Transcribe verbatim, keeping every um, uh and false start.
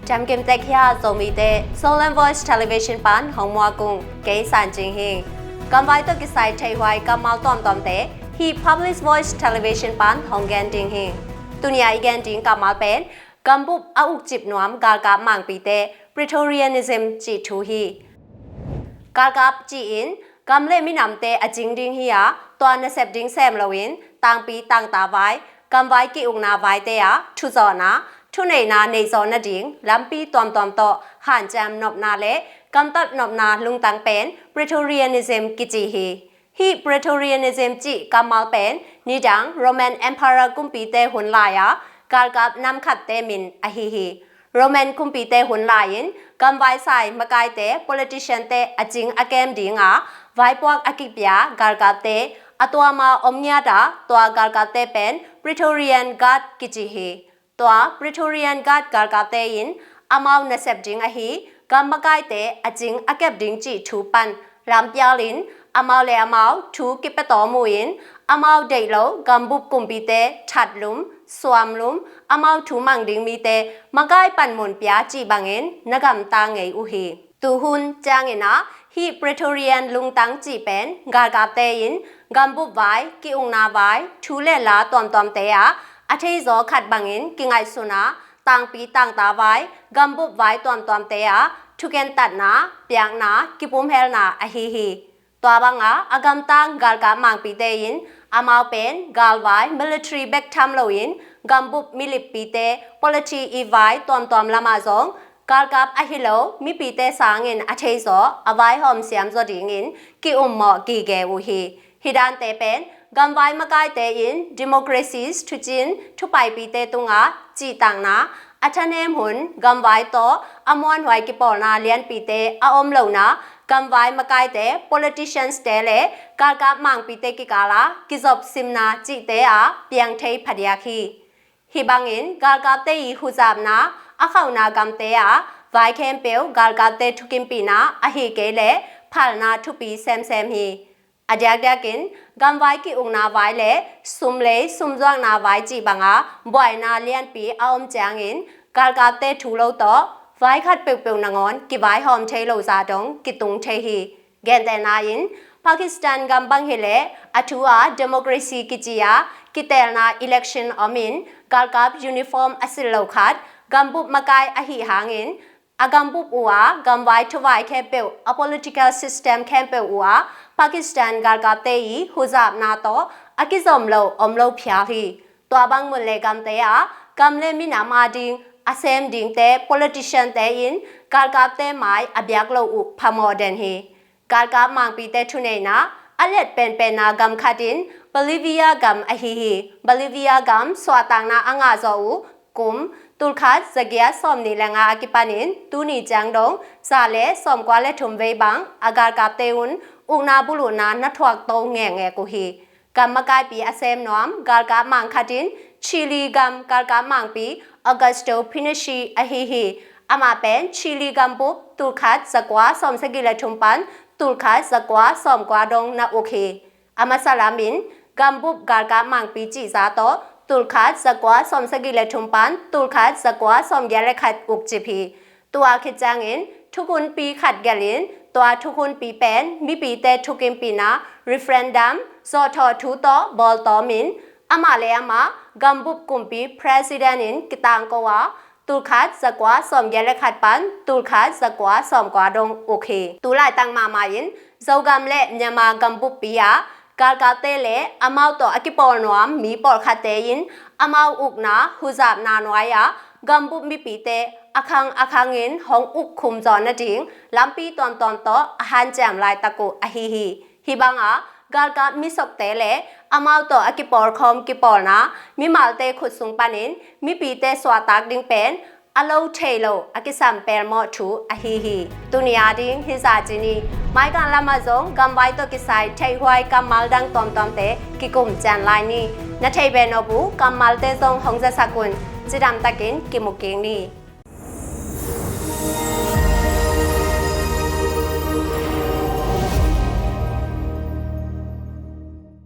Dam kim tek hia, Zomite, Zoland Voice Television pan hong muak ung, kei San Cing hi. Gamvai tawh kisai theihhuai kammal tuamtuamte hih Public Voice Television pan hong gen ding hi. Tuni a i gen ding kammal pen gambup a ukcip nuam galkap mangpite, Pretorianism cih thu hi. Galkap cih in gam le minamte a cing ding hi a, tua nasep ding sem loin tangpi tangta vai, gamvai ki-ukna vaite ah thuzawhna, thuneihna neihzaw nading lampi tuamtuam tawh hanciam nopna le gamtat nopna lungtang pen Pretorianism kici hi. Hih Pretorianism cih kammal pen nidang Roman Emperor kumpite hun lai-a galkap namkhatte min ahi hi. Roman kumpite hun lai-in gamvai sai makaite, politiciante a cing a kem dinga vaipuak a kipia galkapte a tuama om ngiata, tua galkapte pen Pretorian Guard kici hi. Tua Pretorian Guard galkapte in amau nasep ding ahi gam makaite a cing a kep ding cih thu pan lampialin amau le amau thu kipetawm uh in, amau deih lo gambup kumpite thatlum, suamlum, amau thu mang ding mite makai panmun pia cih bangin na gamta ngei uh hi. Tuhun ciangin ah hih Pretorian lungtang cih pen galkapte in gambup vai, ki-ukna vai, thu le la tuamtuamte ah a theizaw khat bangin kingaihsun a, tangpi tangta vai, gambup vai tuamtuamte ah thukentatna, piakna, kipumhelna ahi hi. Tua banga a gamtang galkap mangpite in amau pen galvai, military bek tham loin gambup, milippite, polity i vai tuamtuam lamah zong galkap ahi lo mipite sangin a theizaw a vaihawm siamzaw dingin ki-ummawh gige uh hi. Hih dante pen gamvai makaite in democracies, thucin thupaipite tunga cihtakna, a thanem hun gamvai tawh a muanhuai kipawlna lianpite a om lohna, gamvai makaite, politicianste le galkap mangpite kikala kizopsimna cihte a piang thei phadiak hi. Hih bangin galkapte i huzapna a khauhna gamte ah vai khempeuh galkapte thukimpihna ahi kei leh phalna thupi semsem hi. A diakdiakin gamvai ki-ukna vai le sumlei sumzuakna vai cih banga buaina lianpi a om ciangin galkapte thu lo tawh vai khat peuhpeuh nangawn kivaihawm thei lo zah dong kitung thei hi. Gentehna in Pakistan gam bang hileh a thu a democracy kici a kiteelna election om in galkap uniform a silh lo khat gambup makai ahi hangin a gambup uh a gamvai thuvai khempeuh, a political system khempeuh uh a Pakistan galkapte i huzapna tawh a kizom lo om lo phial hi. Tua bang mun le gamte ah gam le minam ading a sem dingte politiciante in galkapte mai a biak lo uh phamawh den hi. Galkap mangpite thuneihna a liat penpenna gam khat in Bolivia gam ahi hi. Bolivia gam suahtakna a ngahzawh uh kum tulkhat zagiat sawmnih le nga a kipanin tuni ciang dong za le sawmkua le thum vei bang a galkapte un ukna buluhna na thuakto ngekngek uh hi. Gam makaipi a sem nuam galkap mang khat in Chile gam galkap mangpi Augusto Pinochet ahi hi. Amah pen Chile gambup tulkhat zakua sawmsagih le thum pan tulkhat zakua sawmkua dong na uk hi. A masa lamin gambup galkap mangpi cihza tawh tulkhat zakua sawmsagih le thum pan tulkhat zakua sawmgiat le khat ukcip hi. Tua khit ciangin thukhunpi khat gelhin tua thukhunpi pen mipite thukimpihna referendum zawhthawh thu tawh bawltawmin amah le amah gambup kumpi president in kitangko a tulkhat zakua sawmgiat le khat pan tulkhat zakua sawmkua dong uk hi. Tulaitak mahmah in Zogam le Myanmar gambuppi ah galkapte le amau tawh a kipawl nuam mi pawlkhatte in amau ukna huzapna nuai-ah gambup mipite a khang a khangin hong uk khumzawh nading lampi tuamtuam tawh a hanciam laitak uh ahi hi. Hih bangah galkap misokte le amau tawh a kipawlkhawm kipawlna mimalte khut sung panin mipite suahtak ding pen a lo thei lo a kisam pelmawh thu ahi hi. Tuni ading hizah ci ni. Maikan lamah zong gamvai tawh kisai theihhuai kammal dang tuamtuamte kikum cian lai ni. Na theih behnop uh kammalte zong hong zasak un. Cidamtakin kimu kik ni.